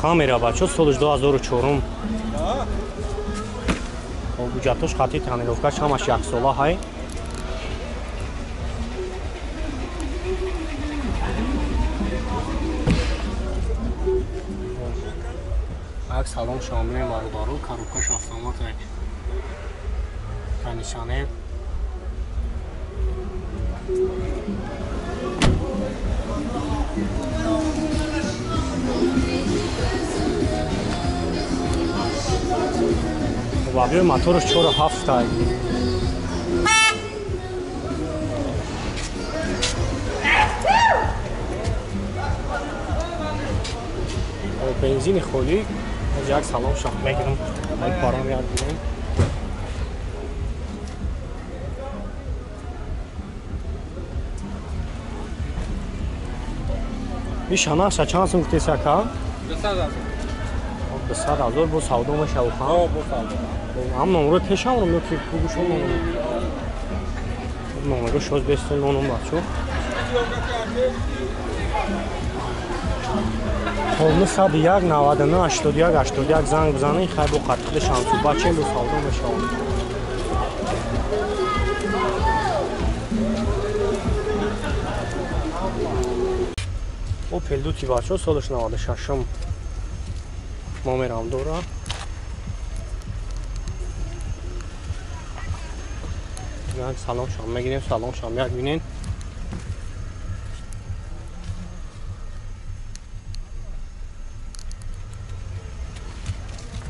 Хамера бачо солиш 2004. Хоб ҳуҷҷатош хати тонировкаш ҳамаш яксола ҳай. Як салон шомилем бародаро, коробкаш автомат ҳай. Кондиционер. Ва биё мотораш 4.7 тай. Бензини холӣ як салон шах мегирам, як парам як бинем. Иш анаша чанд сум гуфтеси ака? 200,000. 200,000 бо савдо мешавад ха? О, бо савдо. Ҳам номро пешамро ё ки бугӯшон номро? Номро шоз бестон номам бачо. Хоб 901 99 81 81 занг бизанед, хай бо қатиқи шамсу бачем бо савдо мешавад. Опел Дути бачо солаш 96-м номерам дора. Як салон шам мегирем, салон шам як бинен.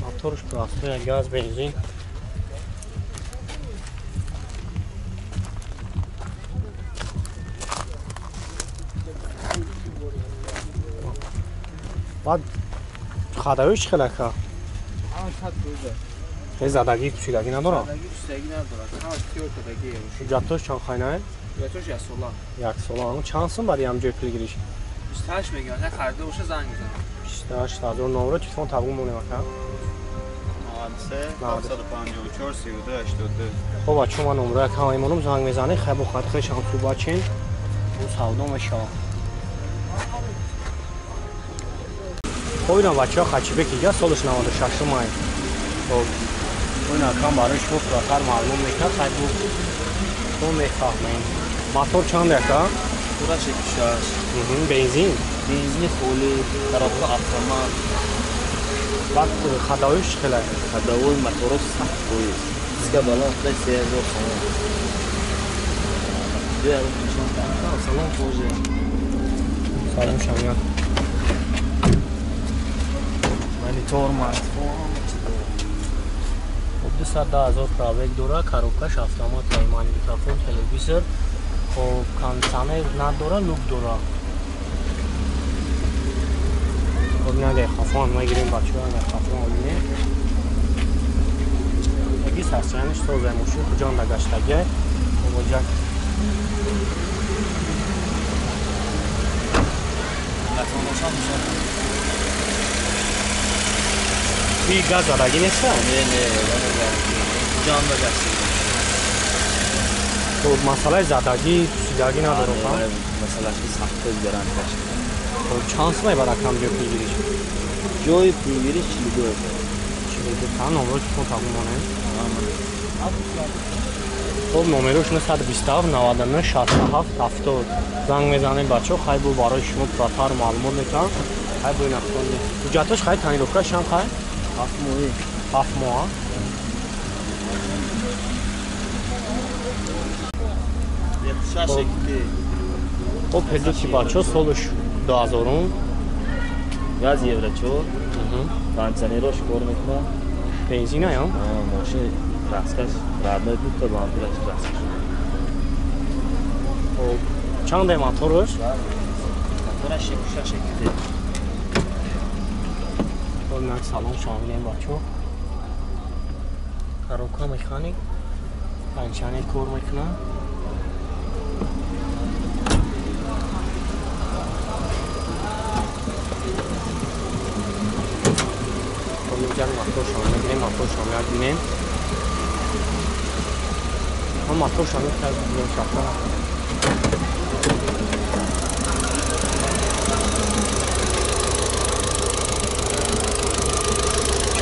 Моторш простой, газ, бензин. Баъд хадавиш чӣ хел ака? Хеле задагӣ кӯчидагӣ надорад? Ҳуҷҷатош чанд хайнае? Ҳуҷҷатош яксола. Яксола. Чанд сум барои ҳам ҷои пулгириш? 28 мегирам, на харида боша занг мезанам. 28,000 номро телефон табун монем ака? 93 754 32 82. Хоб бачо ман номро якам мемонам, занг мезанед, хай бо хат хеш ҳам суҳбат чин. Бо савдо мешавад. Хоб инам бачаҳо хачибеки га солаш 96 май. Хоб ин акам барои шумо пурратар маълум мекунад, хай бо то мефаҳмем. Мотор чанд ака? Пурра 6. Бензин? Бензини холӣ, коробка автомат. Баъд хадавиш чӣ хел? Хадавои моторо сахт боист. Диска балон 3000 сомон. Салон тоже. Салон шамият. Монитор, смартфон. Хоб 210,000 пробег дора, коробкаш автомат, магнитофон, телевизор. Хоб кондиционер надора, люк дора. Хоб на хафон мегирем бачаҳо, на хафон бинем. Аги сарсияниш соза мошин куҷонда гаштага. Хоб оҷа И газ задагӣ неста? Не, не, куҷонда гаштага. Хоб масъалаи задагӣ, пусидагӣ надорад, ҳа? Масъалааш сахт гарантияш. Хоб чанд сум мебарад кам ҷои пулгириш? Ҷои пулгириш 42. 42 та номро телефон табун монем. Хоб номерош 927 99 67 70. Занг мезанем бачаҳо, хай бо барои шумо пурратар маълумот метавам. Хай бо ин афтон. Ҳуҷҷатош хай тонировкаш чанд хай? 7 моҳи. 7 моҳ. Хоб Пелдути бачаҳо солаш 2000. Газ евро 4. Кондиционерош кор мекунад. Бензин аям? Мошин краскаш родной дута бампераш краскаш. Хоб чанд мотораш? Мотораш 6 6. Хоб як салон шомилем бачаҳо. Коробка механик, кондиционер кор мекунад. Як моторшон мегирем, моторшон як бинем. Ҳам моторшон мегирем шафта.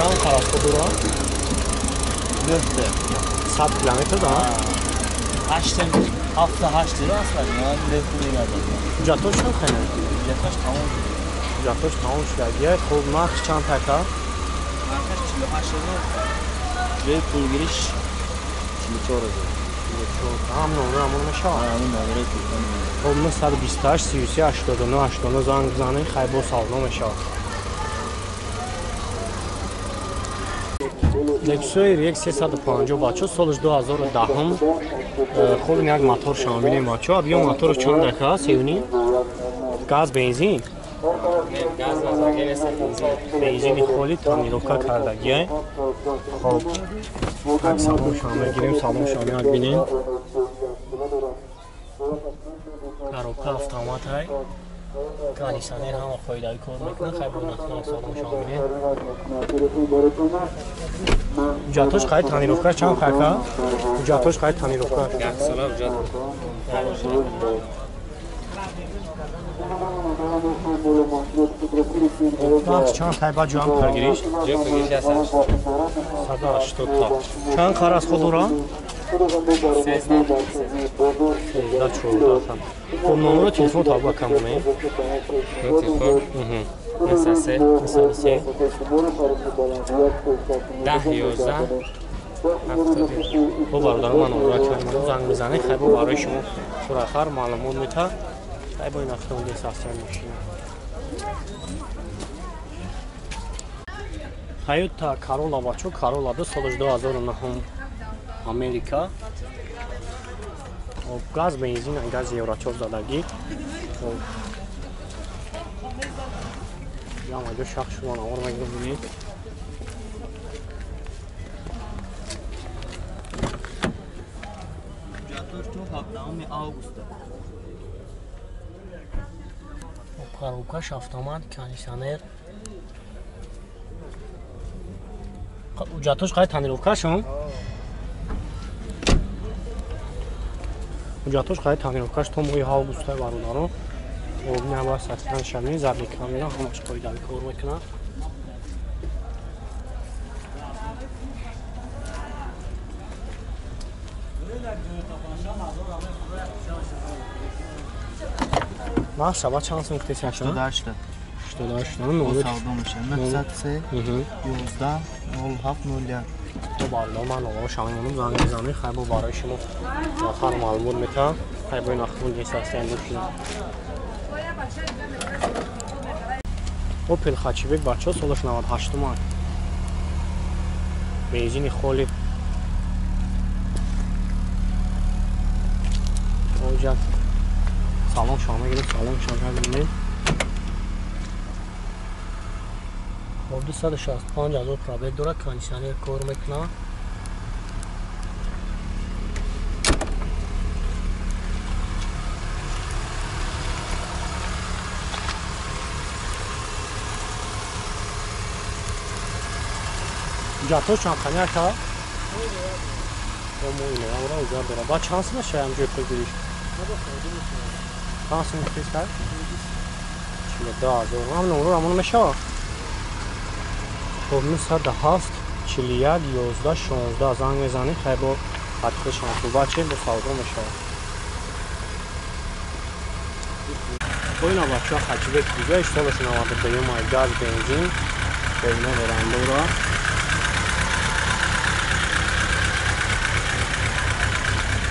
Чанд қарасхо дора? 9 100 километр да? 8 7 8 аслан. Ҳуҷҷатош чанд хайна? Ҳуҷҷатош тамом. Ҳуҷҷатош тамом шудагия. Хуб, нарх чанд така? Нархаш 48000. Ҷои пулгириш 44000. 44. Ҳам номер ҳамон мешавад? Ҳамон номери телефон. Хуб, 928 33 89 89 занг бизанед, хай бо савдо мешавад. Lexus RX 350 бачо, солаш 2010. Хуб, ин як мотор шумо бинем бачо. Аб ё мотор чанд дака? 3.5 газ бензин? Не, газ назаге нест, бензин. Бензини холи тонировка кардагия. Хуб, як салон шумо мегирем, салон шумо як бинем. Коробка автомат ҳай. Кондиционер ҳама фоидаи кор мекунад. Хай бо нахтон салон шумо бинем. Ҳуҷҷатош қай тонировка чанд хака? Ҳуҷҷатош қай тонировка? Як сола ҳуҷҷат. Нарх чанд хай ба ҷоам пургириш? Ҷо пургириш 180 та. Чанд қар аз худ дора? 13 14 та. Хуб, номеро телефон таба камонем. Телефон? 903 903 10 11 70. Бо бародаро ман номеро кардам, занг мезанед, хай бо барои шумо сурахар маълумот мета. Хай бо ин автомобил састиян мошина. Toyota Corolla бачо, Corolla ду солаш 2009 Америка. Хоб, газ бензин, газ евро 4 задагӣ. Хоб, ямаҷо шахс шумо навор мегирем бинед. Ҳуҷҷатош то 17 август. Коробкаш автомат, кондиционер. Ҳуҷҷатош қай тонировкашон? Ҳуҷҷатош қай тонировкаш то моҳи август бародаро. Хоб, ин ҳама сатиран шавин, задни камера ҳамаш қоидави кор мекунад. Нарх шава чанд сум гуфтед шаша? 88. 88. Номер савдо мешавад. 903 11 07 01. То бародаро ман номеро шава монам, занг мезанед, хай бо барои шумо нафар маълумот метаҳам. Хай бо ин автомобил нест ҳастиян мошина. Opel Hatchback бачо, солаш 98 ман. Бензини холи. Оҷа салон шумо мегирем, салон шумо мебинем. Хоб, 265 ҳазор пробег дорад, кондиционер кор мекунад. Ҳуҷҷатош чанд қани ака? Мо ҳуҷҷат дорад. Ба чанд сум шаям ҷои пулгириш? Чанд сум гуфтед кай? 42 ҳазор. Ҳам номеро ҳамон мешавад? Хоб, 907 41 11 16 занг мезанед, хай бо хатхишон баче бо савдо мешавад. Хоб, ина бачаҳо хачбек дига солаш 92 май газ бензин бо доранд дора.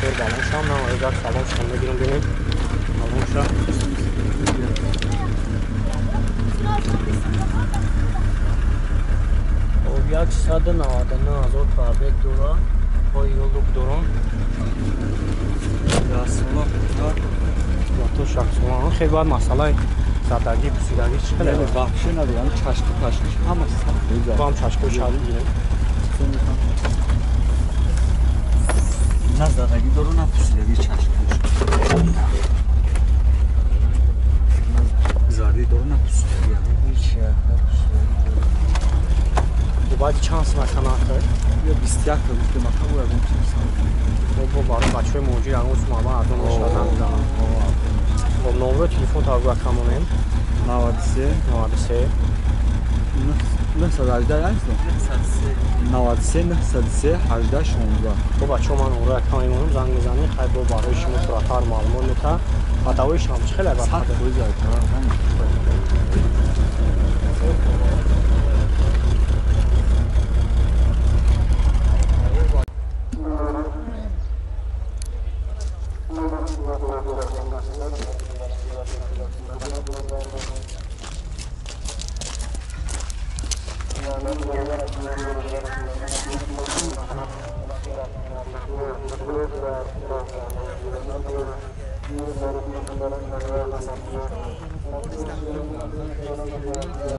Тор балоншам, ман агар салоншам мегирам бинем. Балонша. Хоб, 199 ҳазор пробег дора. Ҳои ёлдук дорам. То шахсона хеле баъд масъалаи задагӣ, пусидагӣ чӣ хеле вообще надорам, чашки пашки ҳама сахт. Бам чашки шарт гирем. На задагӣ дору, на пусидагӣ чашки. На зарӣ дору, на пусидагӣ. Ҳеч на пусидагӣ дору. Баъд чанд сум акана ахир? Ё 21 та гуфтем ака, бо ягон чиз сам. Бо барои бачаҳои муҳоҷир ягон сум ава арзон мешавад, занг мезанам. Хоб, номеро телефон тавба камонем. 93 93 9 918 аст? 93 903 18 16. Бо бачаҳо, ман ора якам мемонам, занг мезанем, хай, бо барои шумо пурратар маълумот мета. Ва давои шам чӣ хеле? 100%.